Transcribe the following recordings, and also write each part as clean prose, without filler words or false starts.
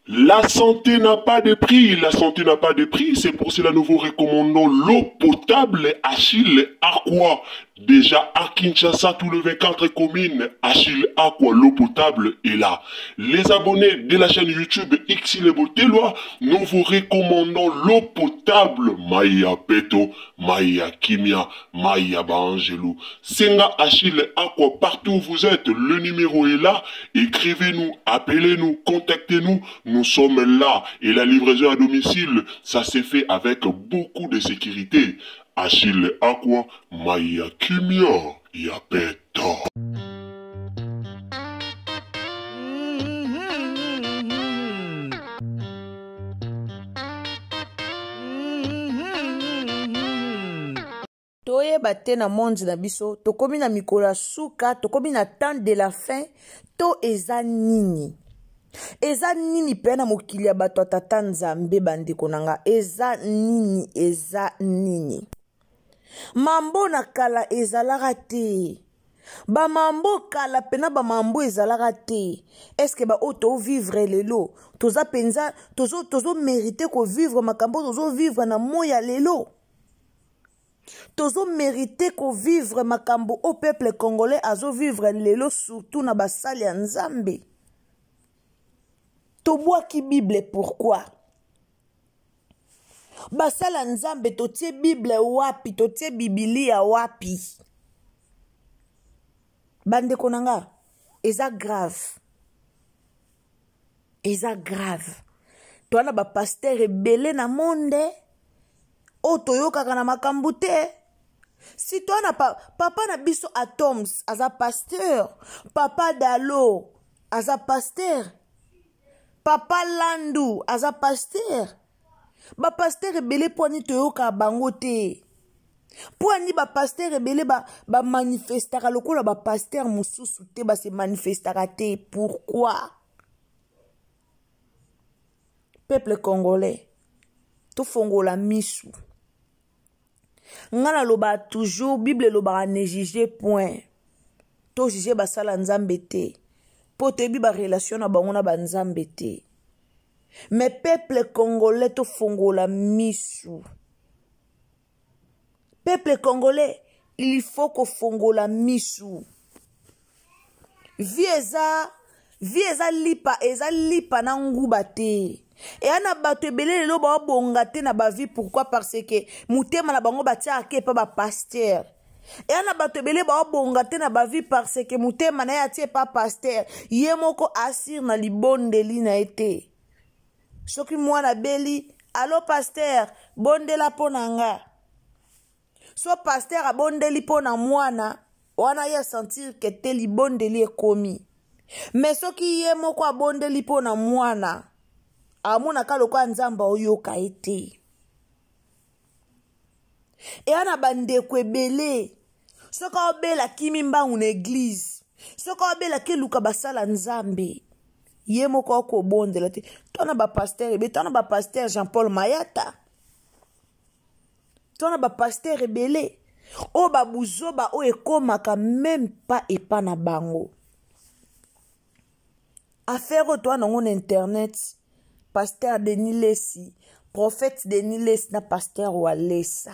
La santé n'a pas de prix, la santé n'a pas de prix, c'est pour cela nous vous recommandons l'eau potable Achille Aqua. Déjà à Kinshasa, tout le 24 communes, Achille Aqua, l'eau potable est là. Les abonnés de la chaîne YouTube Xile Boteloi, nous vous recommandons l'eau potable Maya Peto, Maya Kimia, Maya Baangelou. Senga Achille Aqua, partout où vous êtes, le numéro est là. Écrivez-nous, appelez-nous, contactez-nous. Nous sommes là. Et la livraison à domicile, ça s'est fait avec beaucoup de sécurité. Achille Aqua, Maya Kimia, Yapeta. Toyeba te na monde na biso tokomi na mikolo ya suka, tokomi na temps de la fin, to eza nini? Eza nini mpe na mokili ya bato ya tata Nzambe? Bandeko na nga, eza nini? Eza nini? Mambo na kala ezalaka te, bamambo kala mpena bamambo ezalaka te. Eske baoyo tovivre lelo toza mpenza tozomérite kovivre makambo tozovivre na moi ya lelo? Tozomérite kovivre makambo oyo peuple congolais azovivre lelo, surtout na basali ya Nzambe? Tobwaki Bible pourquoi? Basala Nzambe, totie Bible wapi? Totie Bibilia wapi? Bandeko na nga, eza grave, eza grave. Toa na bapasteur ebele na monde oyo toyokaka na makambo te. Si toa na pa, papa na biso Atoms aza pasteur, papa Dalo aza pasteur, papa Landu aza pasteur, bapasteur ebele, mpo ani toyokaka bango te? Mpo ani bapasteur ebele bamanifestaka lokola bapasteur mosusu te, base manifestaka te? Pourquoi? Peuple congolais, tofongola misu. Nga nalobaka toujours, Bible elobaka ne juge point. Tojuge basala Nzambe te, mpo toyebi barelation na bango na banzambe te. Mais peuple congolais, tofongola misu. Peuple congolais, il faut kofongola misu. Vie eza, vie eza lipa, eza lipa na nguba te. Eya na bato ebele lelo baobonga te na bavie. Pourquoi? Parce que motema na bango batiaka epa bapasteur. Eya na bato ebele baobonga te na bavie parce que motema na ye atie epa pasteur. Ye moko asire na libondeli na ye te. Soki mwana abeli, "Allo pasteur, bondela mpo na nga." So pasteur abondeli mpo na mwana wana, ye asentir ke te libondeli ekomi. Me soki ye moko abondeli mpo na mwana, amonaka lokola Nzambe aoyoka ye te. Eya na bandeko ebele, soki aobela, kimi mbangu na église. Soki aobelaki, eluka basala Nzambe. Ye moko akobondela te. To na bapasteur ebele, to na bapasteur Jean Paul Mayata, to na bapasteur ebele oyo babuzoba oyo ekómaka même pas epa na bango. Affaire oyo toa nango na internet, pasteur Denis Lesi, prophète Denis Lesi na pasteur Walesa,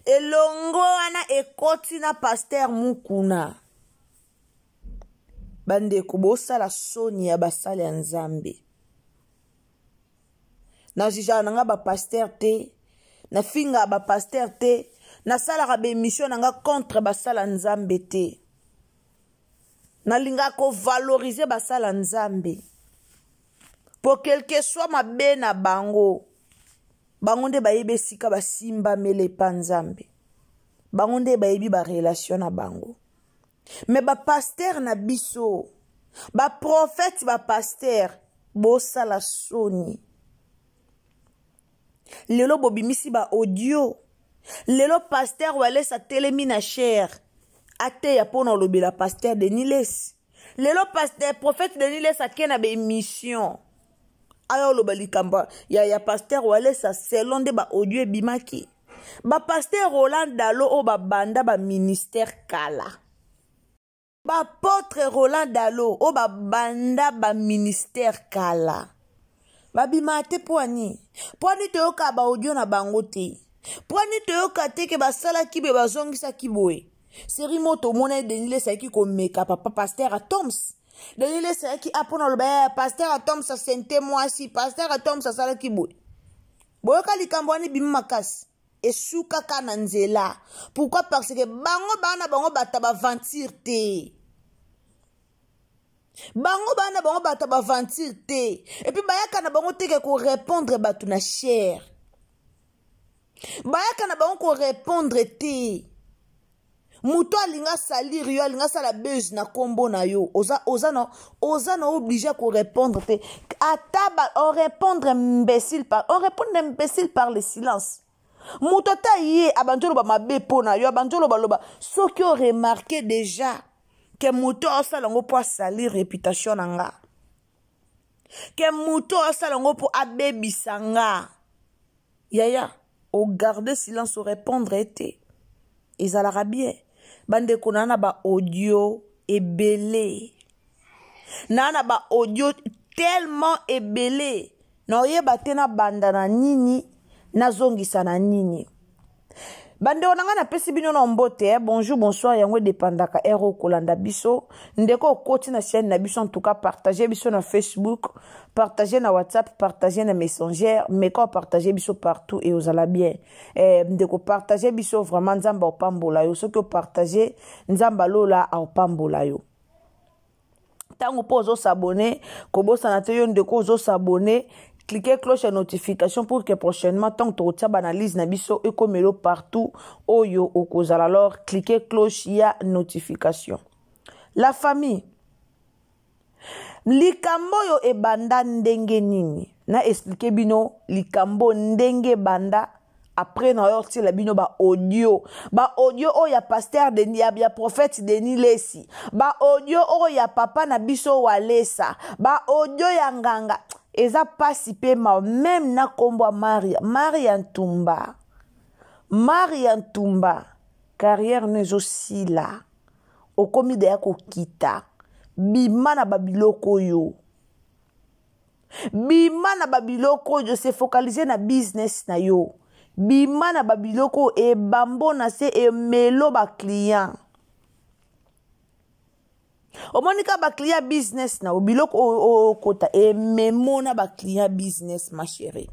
elongo wana ekoti na pasteur Mukuna. Bandeko, bosala soni ya basali ya Nzambe. Najugeaka na nga bapasteur te, nafingaka bapasteur te, nasalaka baémission na nga contre basala Nzambe te. Nalingaka kovaloriser basala Nzambe, po quelque soit mabe na bango, bango nde bayebi esika basimbamela epa Nzambe, bango nde bayebi barelation na bango. Me bapasteur na biso, baprofete, bapasteur, bosala soni. Lelo bobimisi baaudio. Lelo pasteur Walesa atelemi na chaire, ateya mpo na olobela pasteur Denis Lesi. Lelo pasteur, prophète Denis Lesi ake na baémission, aya oloba likambo ya pasteur Walesa selon nde baaudio ebimaki. Bapasteur Roland Dalo oyo babanda baministère kala. Baapôtre Roland Dalo oyo babanda baministère kala babimaka te mpo ani? Mpo ani toyoka baaudio na bango te? Mpo ani toyoka te ke basalaki boye, bazongisaki boye? Seri mo tomona ye Denis Lessie ayaki komeka papa pasteur Atoms. Denis Lessie ayaki a mpo na loba ya pasteur Atoms asente mwasi, pasteur Atoms asalaki boye. Boyoka likambo wana ebimi makasi. Esukaka na nzela. Pourquoi? Parce que bango bana bango bata baventure te. Bango bana bango bata baventure te. Et puis bayaka na bango te ke ko répondre bato na chair. Bayaka na bango ko répondre te. Moto alinga salir yo, alinga sala buzz na kombo na yo. Oza, oza na, oza na obligé ko répondre te. Ata ba, on répondre imbécile par, on répondre imbécile par le silence. Moto ata ye abandi oloba mabe mpo na yo, abandi oloba loba. Soki o remarquer déjà que moto asala yango mpo asalir réputation na nga, que moto asala yango mpo abebisa nga, yaya, o garder silence, o répondre te. Ezalaka bien. Bandeko na na ba audio ebele, na na ba audio tellement ebele, na oyeba te na banda na nini, nazongisa na nini. Bandeko na ngai, napesi bino na mbote, eh? Bonjour, bonsoir, yango edépendaka heure okolanda biso. Ndeko okoti na chaîne na biso, en tout cas partage biso na Facebook, partage na WhatsApp, partage na Messenger, meka partage biso partout et ozala bien. Ndeko partage biso vraiment, Nzambe opambola yo. Soki opartage, Nzambe alola aopambola yo. Ntango mpo ozosabone, kobosana te yo ndeko ozosabone, cliquez cloche ya notification pour que prochainement ntango tokotia baanalyse na biso ekomelo partout oyo okozala. Alors cliquez cloche ya notification. La famille, likambo oyo ebanda ndenge nini? Na explike bino likambo ndenge ebanda. Après na oyo tiela bino ba audio, ba audio oyo ya pasteur Denis, ya prophète Denis Lessie, ba audio oyo ya papa na biso Walesa, ba audio ya nganga. Eza pasi pe ma même na kombo ya Maria, Maria Ntumba, Maria Ntumba, carrière no ezosila, okomi deya kokita. Bima na babiloko oyo, bima na babiloko oyo, se focaliser na business na yo. Bima na babiloko oyo ebambo na se emelo baclient. Omoni kaka baclient business na yo, biloko oyo okota ememo na baclient business. Ma chérie,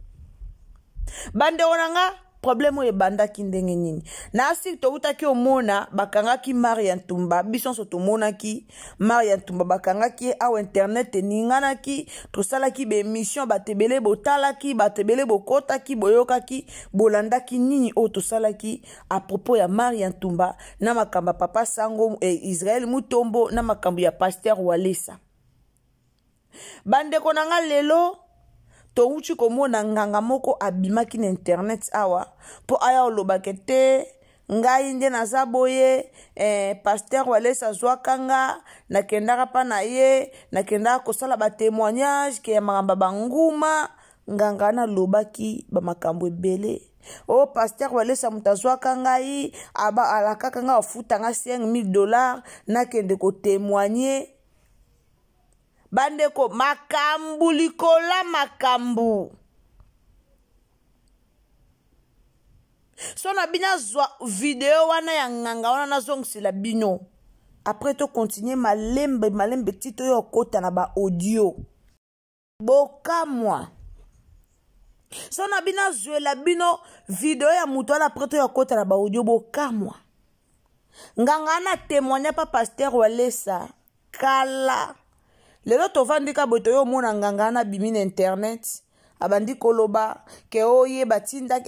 bandeko na nga, problème oyo ebandaki ndenge nini? Na asiki toutaki omona bakangaki Maria Ntumba. Biso nyonso tomonaki Maria Ntumba bakangaki ye awa, internet eninganaki, tosalaki baémission, bato ebele botalaki, bato ebele bokotaki, boyokaki, bolandaki nini oyo tosalaki à propos ya Maria Ntumba na makambo ya papa Sango Israel Mutombo na makambo ya pasteur Walesa. Bandeko na nga, lelo touti komona nganga moko abimaki na internet awa mpo aya olobake te ngai nde naza boye, pasteur Walesa azwaka nga, nakendaka mpa na ye, nakendaka kosala batémoignage ke ya makambo ya banguma. Nganga wana alobaki bamakambo ebele. O pasteur Walesa moto azwaka ngai, aba alakaka ngai afuta nga 5000 $, nakende kotémoigne. Bandeko, makambo likola makambo. So na bino azwa video wana ya nganga wana, nazongisela bino après, tocontinue malembe malembe ti toyo okota na baaudio. Bokamwa. So na bino azwela bino video ya moto wana, après toyo okota na baaudio. Bokamwa. Nganga wana témoigne pa pasteur Walesa kala. Lelo tovandi ka boye, toyo omona nganga wana abimi na internet, abandi koloba ke oye batinda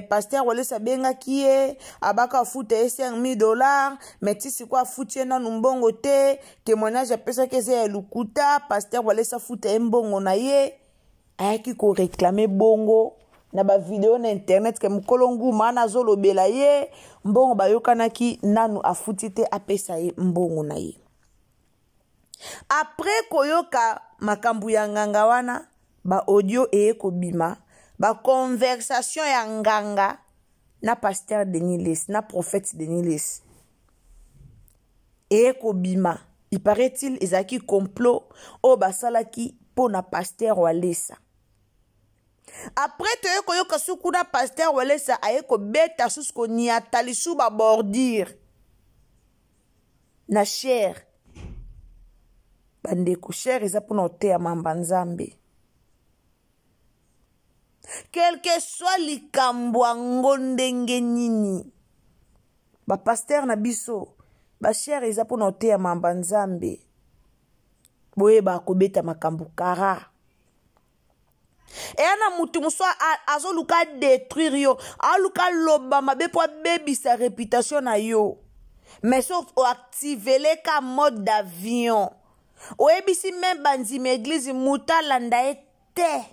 pasteur Walesa abengaki ye, abaka afuta ye 5000 $, mais ti sikoyo afuti ye nanu mbongo te. Témoignage apesaki eza ya lokuta. Pasteur Walesa afuta ye mbongo na ye. Ayaki koréclamer bongo na bavideo na internet ke mokolo nguma wana azolobela ye, mbongo bayokanaki nanu afuti te, apesa ye mbongo na ye. Après koyoka makambo ya nganga wana, baaudio eye kobima, baconversation ya nganga na pasteur Denis Lessie, na prophète Denis Lessie. Eye kobima, il paraît-il ezalaki complot oyo basalaki mpo na pasteur Walesa. Après toye koyoka su kuna pasteur Walesa aye kobeta susu koniata lisu ba bordure na chair. Bandeko, chair eza mpona koteya mamba Nzambe. Quelque soit likambo yango ndenge nini, bapaster na biso bashere eza mpona koteya mamba Nzambe. Boyeba kobeta makambo kara. Eya na mutu mosusu azoluka adétruire yo, aluka aloba mabe mpo abebisa réputation na yo. Mais so oactivele ka mode d'avion, oyebisi meme bandimi eglise moto alanda ye te,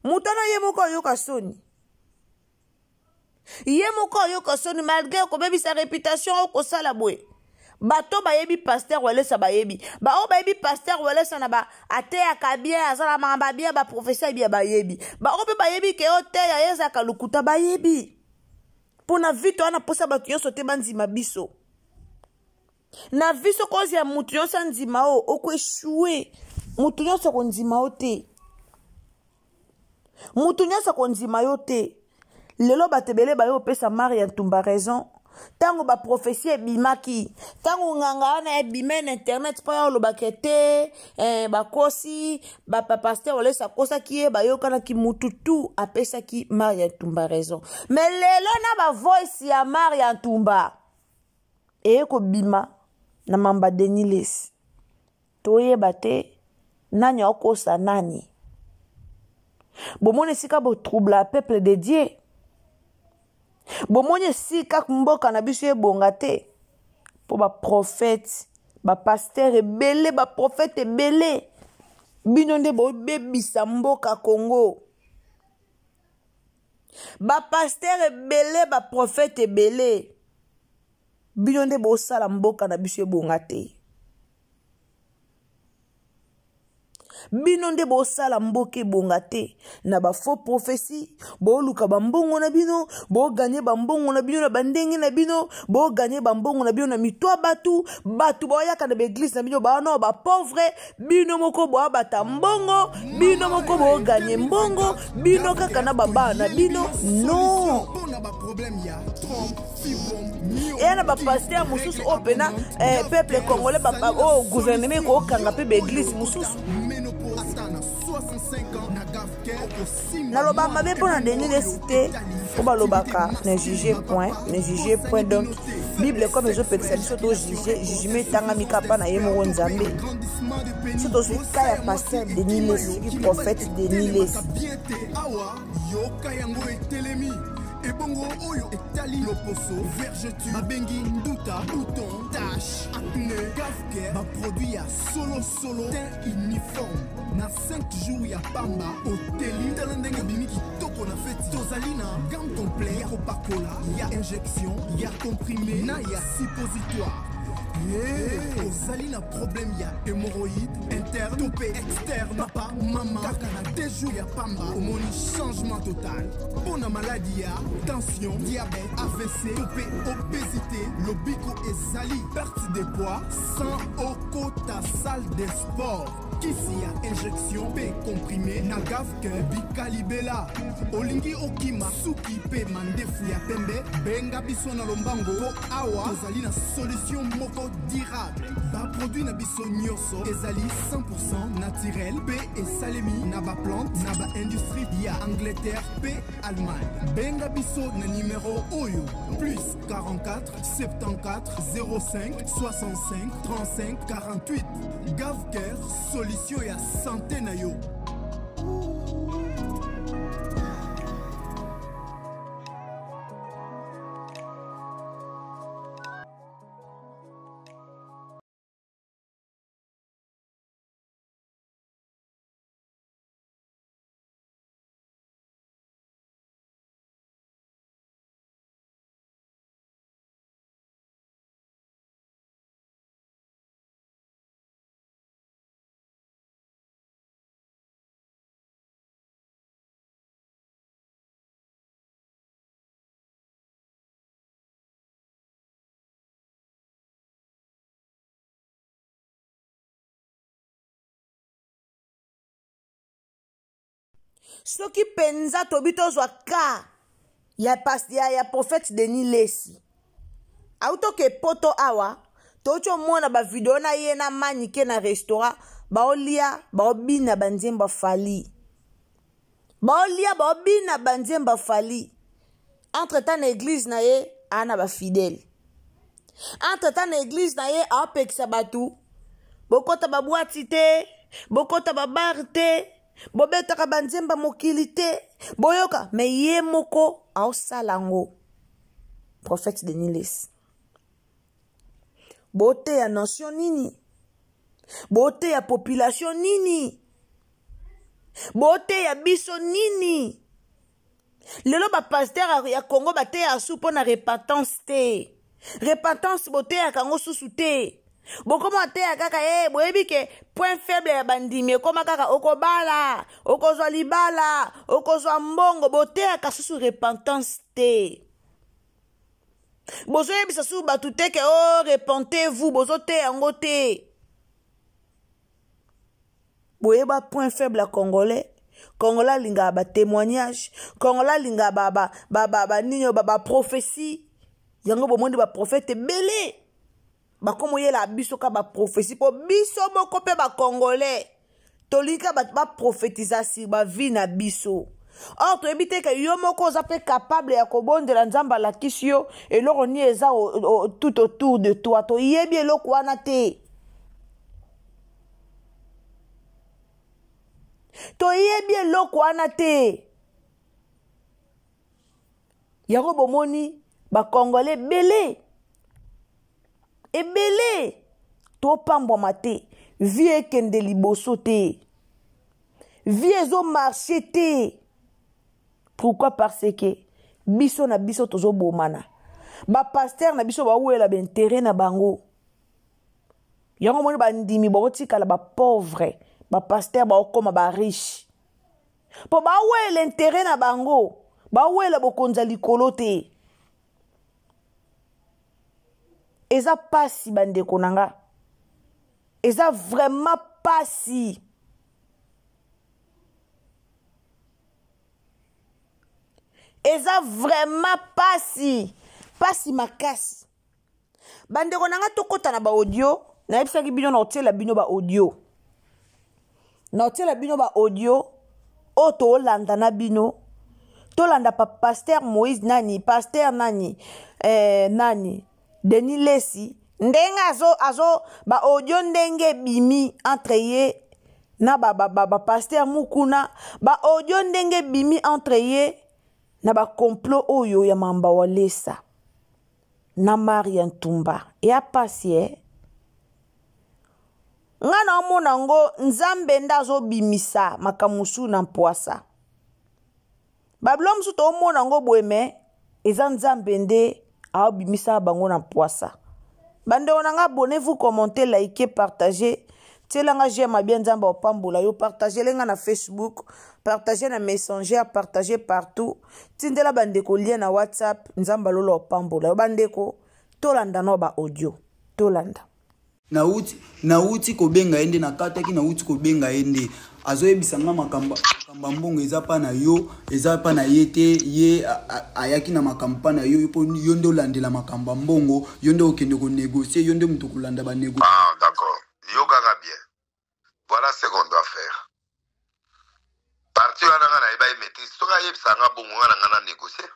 moto wana ye moko ayoka soni, ye moko ayoka soni malgré okobebisa réputation, okosala boye. Bato bayebi pasteur Walesa, bayebi baoyo bayebi pasteur Walesa na ba ateyaka bien, azala makambo bien, baprofesseur bien, bayebi baoyo mpe bayebi ke oteya ye ezalaka lokuta, bayebi. Mpo na vito wana mposa bato nyonso te bandima biso na vi. Soki ozwa moto nyonso andima o, okoeshue. Moto nyonso akondima yo te, moto nyonso akondima yo te. Lelo bato ebele baye opesa Maria Ntumba raison. Ntango baprofesie ebimaki, ntango nganga wana ebima na internet mpo ya olobaka te, bakosi bapaster Walesa akosaki ye, bayokanaki, mutu tu apesaki Maria Ntumba raison. Mais lelo na bavoice ya Maria Ntumba eye kobima na mamba Denis Lesi, toyeba te nani akosa nani. Bomoni esika botroubla peuple de Dieu, bomoni esika mboka na biso ebonga te, mpo baprofete, bapaster ebele, baprofete ebele, bino nde bobebisa mboka Congo. Bapaster ebele, baprofete ebele, bino nde bosala mboka na biso ebonga te. Bino nde bosala mboka ebonga te na bafaux prophétie. Boluka bambongo na bino, boganye bambongo na bino na bandenge na bino, boganye bambongo na bino na mitwa bato. Bato baoyaka na baeglise na bino bawana bapauvre, bino moko boabata mbongo, bino moko boganye mbongo, bino kaka na babana na bino. Non, eya na bapaster mosusu oyo mpena peuple congolais, oyo gouvernement ekokanga mpe baeglise mosusu. Naloba mabe mpo na Denis Lesi te, mpo balobaka ne juge point, ne juge point. Donc Bible comme ezopekisa biso tojuge, jugement etangami kapa na ye moko Nzambe. So tozwi ka ya pasteur Denis Lesi, soki prophète Denis Lesi. Yoka yango etelemi ebongo oyo etali loposo, vergeture, babengi nduta, bouton, tache, acné, gafke, baproduit ya solosolo, teint uniforme na 5 jours ya pamba oteli. Tala ndenge obimi kitoko na feti. Tozali na gamme complet ya kopakola, ya injection, ya comprimé na ya suppositoire. Hey, ozali na problème ya hémorroïde interne to mpe externe, papa, mama, kaka na 2 jours ya pamba omoni changement total. Mpo na maladi ya tension, diabète, AVC to mpe obésité, lobiko ezali. Perte de poids sans okota salle de sport, kisi ya injection mpe comprimé na Gafke bikalibela. Olingi okima suki mpe mandefu ya pembe, benga biso na lombango, mpo awa tozali na solution moko durable. Baproduit na biso nyonso ezali 100 naturel mpe esalemi na baplante na baindustrie ya Angleterre mpe Allemagne. Benga biso na numero oyo: plus 44 74 05 65 35 48. Gavcare, solution ya santé na yo. Soki mpenza tobi tozwa ka ya, pas, ya, ya prophète Denis Lesi autoke poto awa touti omona bavideo na ye na manike na restaurant baolia baobina banzembo ya fali baolia baobina banzembo ya fali entre temps na eglise na ye aa na bafidele entre temps na eglise na ye aopekisa bato bokota babwati te bokota babare te bobetaka banzemba mokili te boyoka me ye moko aosala yango prophète denis lesi boteya nation nini boteya population nini boteya biso nini lelo bapaster ya congo bateyaka su mpo na repentance te repentance boteyaka yango susu te bokoma oteya kaka e eh, boyebi ke point faible ya bandimi ekoma kaka okobala okozwa libala okozwa mbongo boteyaka susu repentance te bozoyebisa susu bato te ke o oh, repentez vous bozoteya yango te boyeba point faible ya congolais congolais alingaka batémoignage congolais alingaka banini oyo baprophétie yango bomoni baprophète ebele bakomoyela biso ka baprophétie mpo biso moko mpe bacongolais tolingi ka bato baprophétisa sur bavie na biso or toyebi te ke yo moko oza mpe capable ya kobondela nzambe alakisi yo eloko nini eza tout autour de toi toyebi eloko wana te toyebi eloko wana te yango bomoni bakongole ebele ebele topambwama te vie ekende liboso te vie ezomarche te pourquoi parce que biso na biso tozobomana bapaster na biso bawela baintere na bango yango omoni bandimi bakotikala bapauvre bapaster baokoma bariche mpo bawela intere na bango bawela bokonzi ya likolo te eza pasi bandeko na nga eza vraiment pasi eza vraiment pasi pasi makasi bandeko na nga tokɔta na baaudio nayebisaki bino na otiela bino baaudio na otiela bino baaudio oyo toolanda na bino tolanda pa paster moïse nani paster nani eh, nani denis lesi ndenge azo, azo baaudio ndenge ebimi entre ye na bapaster ba, ba, ba mukuna baaudio ndenge ebimi entre ye na bacomplot oyo ya mamba walesa na maria ntumba eya pasi e nga na omona yango nzambe nde azobimisa makambo mosusu na mpwasa babilo mosusu toomona yango boye me eza nzambe nde aobimisa bango na mpwasa bandeko na nga abonnez-vous commentez like partager tiela nga j'aime abia nzambe opambola yo partagele nga na facebook partage na messenger partage partout tindela bandeko lien na whatsapp nzambe alola opambola yo bandeko tolanda no ba audio tolanda nauti nauti kobenga ye nde nakataki nauti kobenga ye nde azoyebisa nga makambo ya mbongo eza mpa na yo eza mpa na ye te ye ayaki na makambo mpa na yo mpo yo nde olandela makambo ya mbongo yo nde okende konegocie yo nde moto okolanda banego ah, d'accord yokaka bien voilà ce qu'on doit faire parti wana nga nayeba ye maîtrise soki ayebisa nga bongo nga na nga na négocier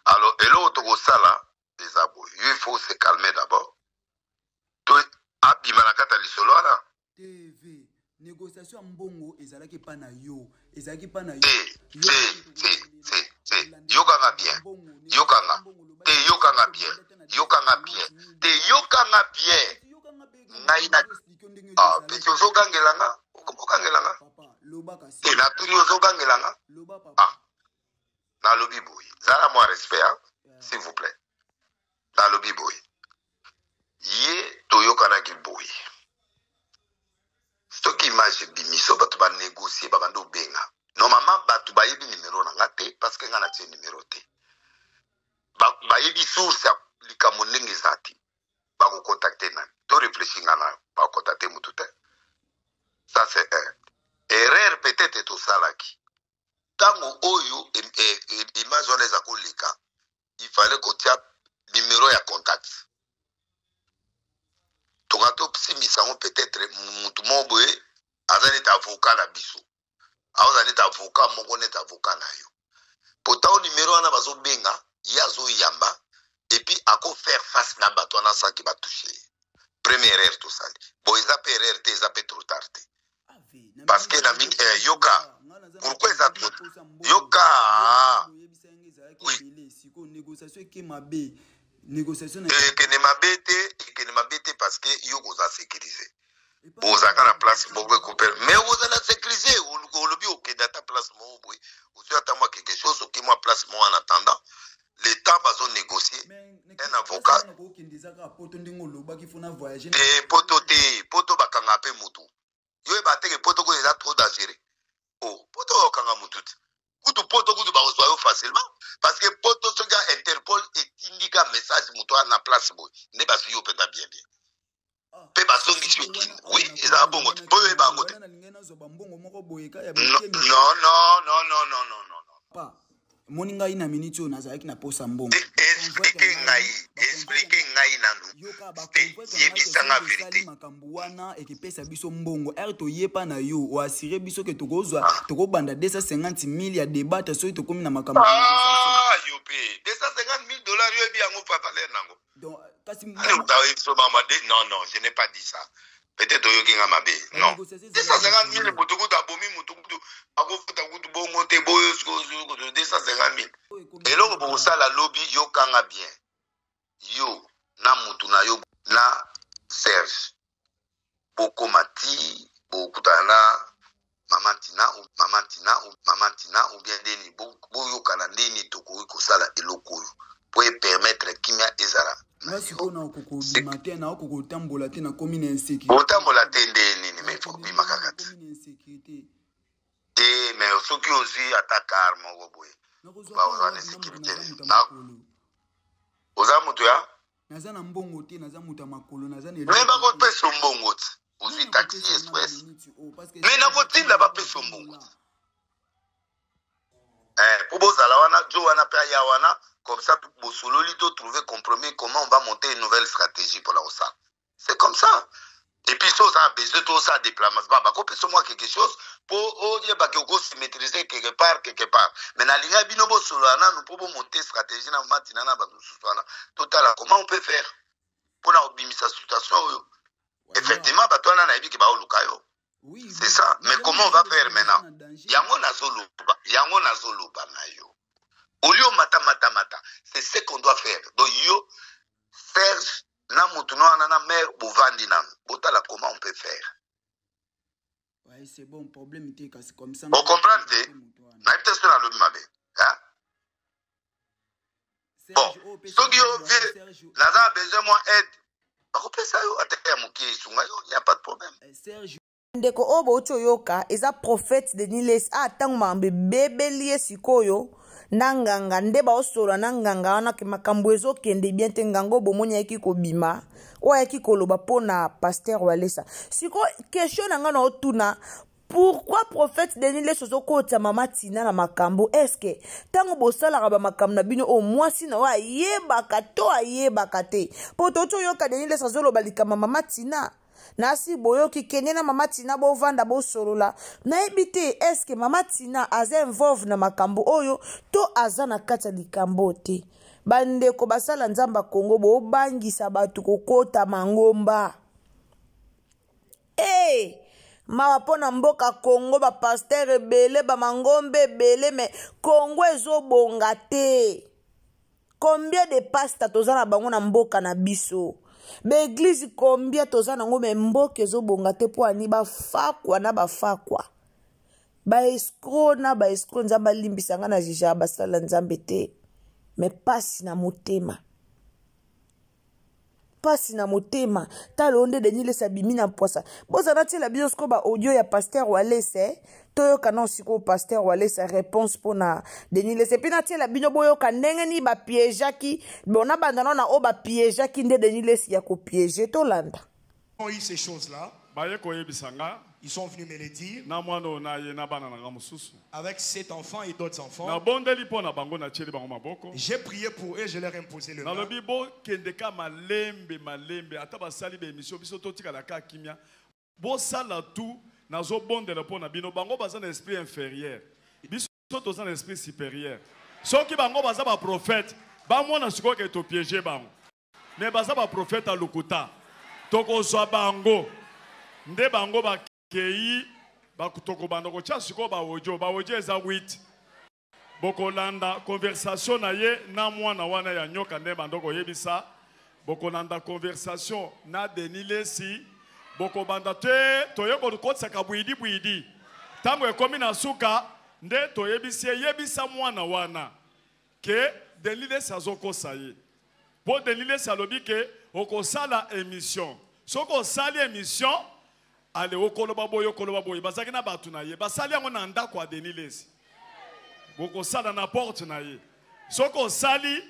alors eloko tokosala eza boye yo il faut se calmer d'abord to abima na kati ya lisolo wana tv négociation ya mbongo ezalaki epa na yo ezalaki epa na yo te te te te te yokanga bien yokanga te yokanga bien yokanga bien te yokanga bien ngai na ah, peti ozogangela nga okogangela nga te natuni ozogangela nga ah nalobi boye zala mwa respect hein? s'il vous plaît nalobi boye ye toyokanaki boye soki image ebimi so bato banegocie babandi obenga normalement bato bayebi nimero na nga te parce que nga natie nimero te bayebi source ya likambo ndenge eza te bakocontacte nani to réfléchir nga na bakocontacte motu te ça c'est un erreur peut-être. peut-être tosalaki ntango oyo image wana eza koleka, il fallait kotia numéro ya contact. Tonga tosimbisa yango, peut-être mutu moko boye aza neti avocat na biso, aoza neti avocat moko, neti avocat na yo, po ntango numéro wana bazobenga ye, azoyamba et puis ako faire face na bato wana sans que batouche ye. Première erreur tosali. Bon, eza mpe erreur te, eza mpe trop tard te, parce que na mingi yoka pourquoi eza trop. Yoka, oui. Négociation eke mabe, négociation. Ekende mabe te, ekende mabe te, parce que yo koza sécurisé, ozalaka na place moko ekopere, mais ozala sécurisé. Olobi okende ata place moko boye, ozwi ata mwa quelque chose, oke mwa place moko en attendant le temps bazonégocier un avocat. Okende eza kaka Poto, ndenge olobaki, faut na voyage. Te, Poto te. Poto bakanga mpe mutu. Yo yeba teke Poto koyo eza trop dangereux. O Poto okanga mutu te. Kutu Poto kutu bakozwa yo facilement, parce que Poto, soki ya Interpol etindika message, moto wana na place boye, nde bazwi yo mpenza bien bien mpe bazongisi yo Kini. Oui, ezala bongo te, mpo oyeba yango te. Nalingai nazwa bambongo moko boye ka ya Non, non, non, non, non, non, non. Pa moni ngai na miniti oyo nazalaki na posa mbongo. Explique ngai, explique ngai nanu. Te, yebisanga vérité. Makambo wana ekepesa biso mbongo ere toyepa na yo, oasire biso ke tokozwa, tokobanda 250 000 ya debate soki tokomi na makambo. Ah, yo mpe 250 000 $, yo yebi yango fa valeur nango. Donc kasi Oyebi mama de, non, non, je n'ai pas dit ça. Peut-être oyoki nga mabe. Non, 250 000, moto kutu abomi moto kutu akofuta kutu bongo te. Boyo 250 000, eloko bokosala lobi, yokanga bien, yo na mutu na yo na Serge, bokoma ti bokutana na mama Tina, mama Tina, mama Tina ou bien ndeni boyokana ndeni tokoki kosala eloko oyo po epermettre kimia ezala. Nga sikoyo nakoki kobima te, nakoki kotambola te, nakomi na insécurité. Kotambola te nde nini? Mais faut kobima kaka te. Nakomi na insécurité. Te, mais soki ozwi ata car moko boye, baozwa na sécurité. Oza moto ya Naza na mbongo te, naza moto ya makolo, naza na Me bakopesa mbongo te, ozwi taxi express, me nakotinda bapesa mbongo te mpo bozala wana, jo wana mpe aya wana, comme ça bosololi, to trouver compromis, comment on va monter une nouvelle stratégie mpona kosala. C'est comme ça. Et puis so oza na besoin to osala déplacement, bakopesa mwa quelque chose mpo oyebaki okosi maîtriser quelque part, quelque part. Mais nalingai bino bosolola nanu mpo bomonte stratégie na matina na bato mosusu wana, totala comment on peut faire mpona kobimisa situation oyo. Effectivement, bato wana nayebi ke baoluka yo, c'est ça. Mais comment on va faire maintenant? Yango nazoloba, yango nazoloba na yo. Olie omata mata mata, c'est ce qu'on doit faire. Donc yo, Serge, na mutu no wana na mare, bovandi nanu, botala comment on peut faire. Ouais, c'est bon, problème te, kasi comme ça. Ocomprendre te, nayebi te soki nalobi mabe. Bon, soki yo vie naza na besoin mwa aide, bakopesa yo ata ya moke, esunga yo, y a pas de problème. Serge. Ndeko oyo bouti oyoka eza prophète Denis Lessie. A ntango makambo ebebeli ye sikoyo na nganga, nde baosolola na nganga wana ke makambo ezokende bien te. Nganga oyo bomoni ayaki kobima, oyo ayaki koloba mpo na pasteur Walesa. Sikoyo question na ngai na otuna: pourquoi prophète Denis Lessie ozokotisa mama Tina na makambo? Est-ce ntango bosalaka bamakambo na bino oyo, mwasi na oyo ayebaka to ayebaka te? Mpo toti oyoka Denis Lessie azoloba likambo mama Tina nasi boyoki, kende na mama Tina, bovanda, bosolola. Nayebi te, est-ce mama Tina aza involve na makambo oyo to aza na kati ya likambo te? Bandeko basala Nzambe ya Kongo, bobangisa bato kokota mangomba. Hey! Mawa mpo na mboka Kongo. Bapasteur ebele, bamangombe ebele, mais Kongo ezobonga te. Combien de pasta toza na bango na mboka na biso? Baeglise combien toza nango? Mais mboka ezobonga te. Mpo ani bafakwa na bafakwa, baescrocs na baescrocs. Nzambe alimbisa nga na jijaka basala Nzambe te, mais pasi na motema, mpasi na motema. Tala oyo nde Denis Lessie abimi na mpwasa. Bozala natiela biso sikoyo baaudio ya pasteur Walesa. Toyoka nao sikoyo pasteur Walesa, réponse mpona Denis Lessie, et puis natiela bino boyoka ndenge nini bapiégeaki. Bon, nabanda nao na oyo bapiégeaki nde Denis Lessie ya kopiéger. Tolanda. Eu ces choses-là. Baye koyebisa nga. Ils sont venus me le dire. Na mwana oyo na ye na bana na nga mosusu. Avec cet enfant et d'autres enfants. Nabondeli mpo na bango, natieli bango maboko. J'ai prié pour eux, je leur ai imposé le main. Nalobi bokende ka malembe malembe, ata basali ba émission biso totikala ka kimia. Bosala tout, nazobondela mpo na bino. Bango baza na esprit inférieur, biso toza na esprit supérieur. Soki bango baza ba prophète, bamona sikoyo ke topiége bango. Mais baza ba prophète ya lokuta, tokozwa bango nde bango bakei, tokobanda kotia sikoyo ba audio. Ba audio eza 8. Bokolanda conversation na ye na mwana wana ya nyoka nde bando koyebisa. Bokolanda conversation na Denis Lessi. Bokobanda te toye kokotisaka bwidi bwidi. Tango ekomi na suka nde toyebisi ye, yebisa mwana wana ke Denis Lessi azokosa ye. Po Denis Lessi alobi ke okosala émission. Soki osali émission, ale okoloba boye, okoloba boye. Bazalaki na bato na ye, basali yango na ndako ya Denis Lessi. Bokosala na porte na ye. Soki osali,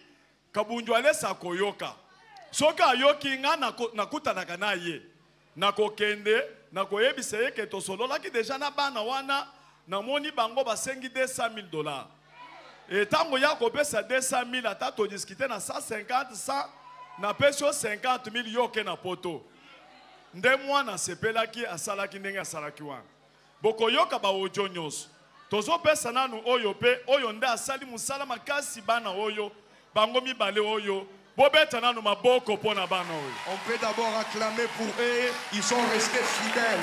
Kabundu Alesa akoyoka. Soki ayoki nga nakutanaka na ye, nakokende nakoyebisa ye ke tosololaki deja na bana wana, namoni bango basengi 200 000 dollars. Et tango ya kopesa 200 000, ata todiskute na 150, 100, napesi yo 50 000, yo oke na poto. Nde mwana asepelaki, asalaki ndenge asalaki wana. Bokoyoka ba audio nyonso. Tozopesa nanu oyo pe oyo nde asali mosala makasi bana oyo, bango mibale oyo, bobeta nanu maboko mpo na bana oyo. On peut d'abord acclamer pour eux, ils sont restés fidèles.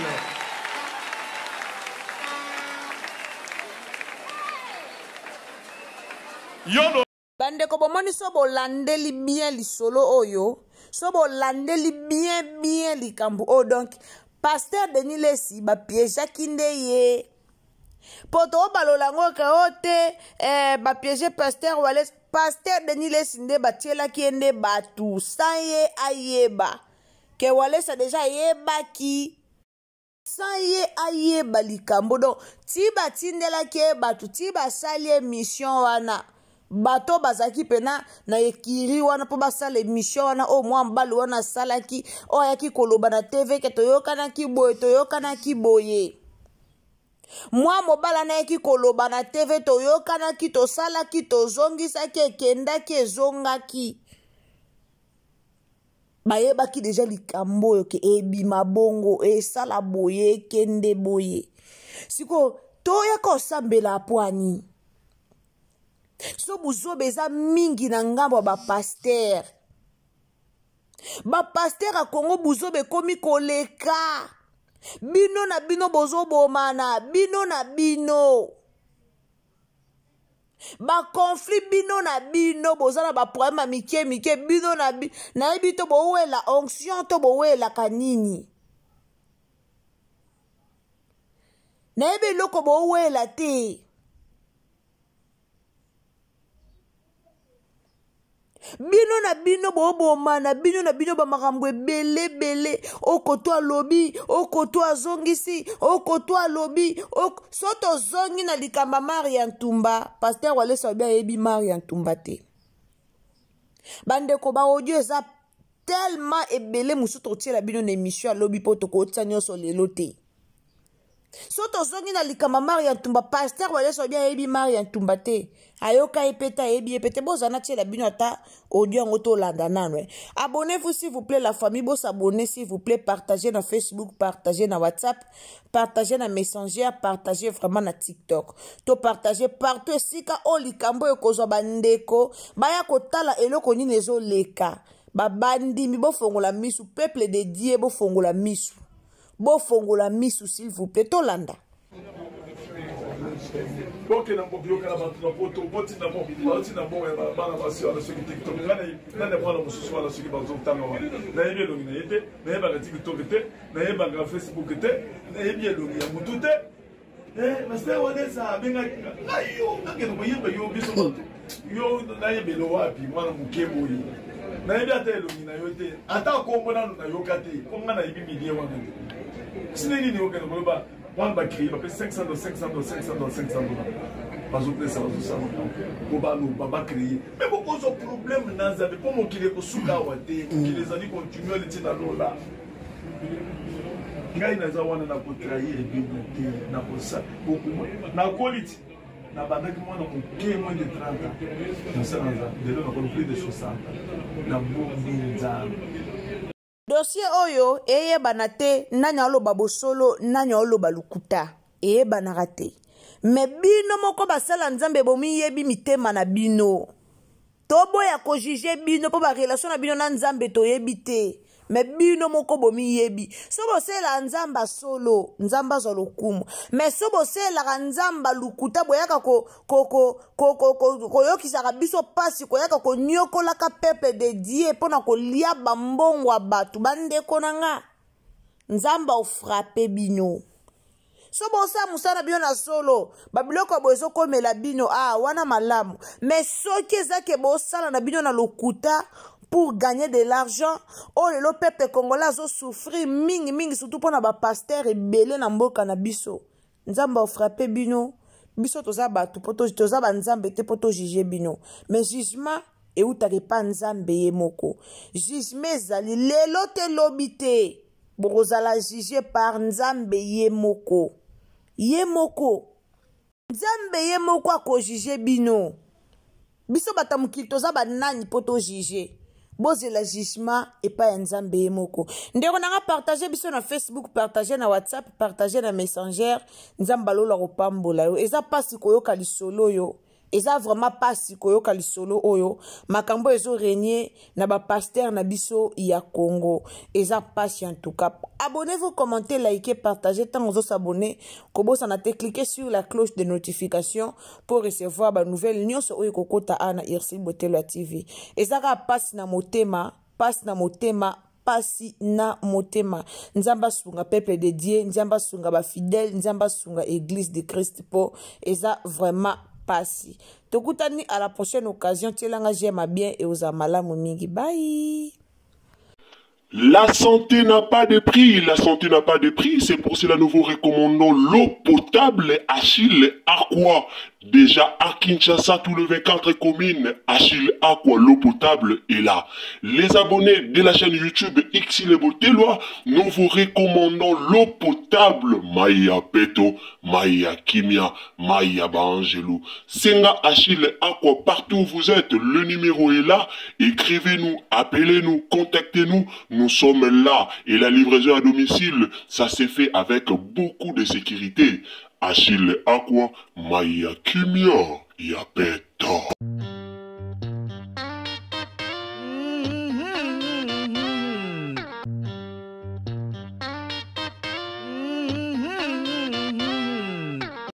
Yolo. Bandeko bomoni so bolandeli bien lisolo oyo, so bolandeli bien bien likambo oyo, donc pasteur Denis Lessi ba piégeaki nde ye. Po tobalola yango ke o te, ba piéger pasteur Walesa, pasteur Denis Lessi nde batielaki ye nde batu sans ye ayeba ke Walesa déjà ayebaki. Sans ye ayeba likambo, donc ti batindelaki ye bato, ti basali émission wana, bato bazalaki pena na ekiri wana mpo basala émission wana oyo mwa mobali wana asalaki, oyo ayaki koloba na TV ke toyokanaki boye, toyokanaki boye. Mwa mobali wana ayaki koloba na TV, toyokanaki, tosalaki, tozongisaki, ekendaki, ezongaki. Bayebaki deja likambo oyo ke ebima bongo, esala boye, ekende boye. Sikoyo toyaka osambela apwani. So buzoba eza mingi na ngambo ya ba pasteur. Ba pasteur ya Congo buzoba ekomi koleka. Bino na bino bozobomana, bino na bino. Ba conflit bino na bino, boza na ba problème ya mike mike, bino na nayebi to bowela onction to bowelaka nini. Nayebi eloko bowela te. Bino na bino bobomana, bino na bino ba makambo ebele ebele. Okoto alobi, okoto azongisi, okoto alobi, ok-, so tozongi na likambo ya Maria Ntumba, pasteur Walesa obi ayebi Maria Ntumba te. Bandeko ba audio eza tellement ebele, mosusu totiela bino na émission alobi po tokotia nyonso lelo te. So tozongi na likambo ya Maria Ntumba, pasteur Walesa obi ayebi Maria Ntumba te. Ayoka ye pe te, ayebi ye pe te. Bozala na tiela bino ata audio yango tolanda nano, eh. Abonnez-vous s'il vous plaît la famille, bo s'abonner s'il vous plaît, partagez na Facebook, partagez na WhatsApp, partagez na Messenger, partagez vraiment na TikTok. To partagez partout esika oyo likambo ekozwa bandeko, baya kotala eloko nini ezoleka. Babandimi bofongola misu, peuple de Dieu bofongola misu. Bofongola misu s'il vous plaît, tolanda. Bokenda mboka yokala bato na poto, botinda mo, batinda mbongo ya bana basi wana soki TikTok. Nga na mwana mosusu wana soki bazotanga wana. Nayebi elongi na ye te, nayebaka TikTok te, nayebaka Facebook te, nayebi elongi ya mutu te. Pasteur Walesa abengaki nga. Ngai yo, nakende koyeba yo biso bato. Yo nayebelo wapi mwana moke boye. Nayebi ata elongi na yo te, ata kombo nanu nayoka te, mpo nga nayebi milieu wana te. Sine nini okende koloba wana ba créer, bapesi 500 dollars, 500 dollars, 500 dollars, 500 dollars. Bazopesa, bazosala makambo. Po baloba, ba créer. Mais bokozwa problème na Nzambe, mpo mokili ekosuka awa te. Mokili ezali continuel ti na lola. Ngai naza wana na kotrahir bino te, nakosa nakoli ti nabandaki mwana moke moins de 30 ans mosala nzambe, lelo nakoli plus de 60 ans, nabombi Nzambe. Dossier oyo eyebana te nani aloba bosolo, nani aloba lokuta, eyebanaka te. Me bino moko basala Nzambe bomiyebi mitema na bino. Toboya kojuge bino mpo barelation na bino na Nzambe toyebi te. Me bino moko bomiyebi. So boselaka Nzambe solo, Nzambe azwa lokumu. Me so boselaka Nzambe lokuta, boyaka koyokisaka biso pasi, koyaka konyokolaka peuple de Dieu mpo na kolia bambongo ya bato. Bandeko na nga, Nzambe aufrape bino. So bosala mosala na bino na solo, babiloko ya boye ezokomela bino, ah, wana malamu. Mais soki eza ke bosala na bino na lokuta pour gagner de l'argent, oyo lelo peuple congolais azosouffrir mingi mingi, surtout mpona bapaster ebele na mboka na biso, Nzambe afrape bino. Biso toza bato, po toza banzambe te mpo tojuge bino, mais jugement eutaka epa Nzambe ye moko. Jugement ezali lelo te, lobi te, bokozala juge par Nzambe ye moko. Ye moko Nzambe ye moko akojuge bino. Biso bato ya mokili toza banani mpo tojuge? Bozela jugement epai ya Nzambe ye moko. Ndeko nanga, partage biso na Facebook, partage na WhatsApp, partage na Messenger. Nzambe alola kopambola yo. Eza mpasi koyoka lisolo oyo, eza vraiment mpasi koyoka lisolo oyo, makambo ezoregne na bapaster na biso ya Congo, eza mpasi. En tout cas, abonnez-vous, commentez, likez, partagez. Ntango ozosabone, kobosana te, cliquez sur la cloche de notification pour recevoir banouvelle nyonso oyo ekokota awa na Irsi Botelo ya TV. Eza kaka mpasi na motema, mpasi na motema, pasi na motema. Nzambe asunga peuple de Dieu, Nzambe asunga bafidèle, Nzambe asunga église de Christ, mpo eza vraiment pasi. Tokutani à la prochaine occasion. Tielanga j'aime bien et ozala malamu mingi. Bye. La santé n'a pas de prix, la santé n'a pas de prix, c'est pour cela nous vous recommandons l'eau potable Achille Aqua. Déjà à Kinshasa, tout le 24 communes, Achille Aqua, l'eau potable est là. Les abonnés de la chaîne YouTube Xile Botelwa, nous vous recommandons l'eau potable Maya Peto, Maya Kimia, Maya Bangelou. Senga Achille Aqua, partout où vous êtes, le numéro est là. Écrivez-nous, appelez-nous, contactez-nous, nous sommes là. Et la livraison à domicile, ça s'est fait avec beaucoup de sécurité. Achille Aqua, Maya Kimia, Yapeto.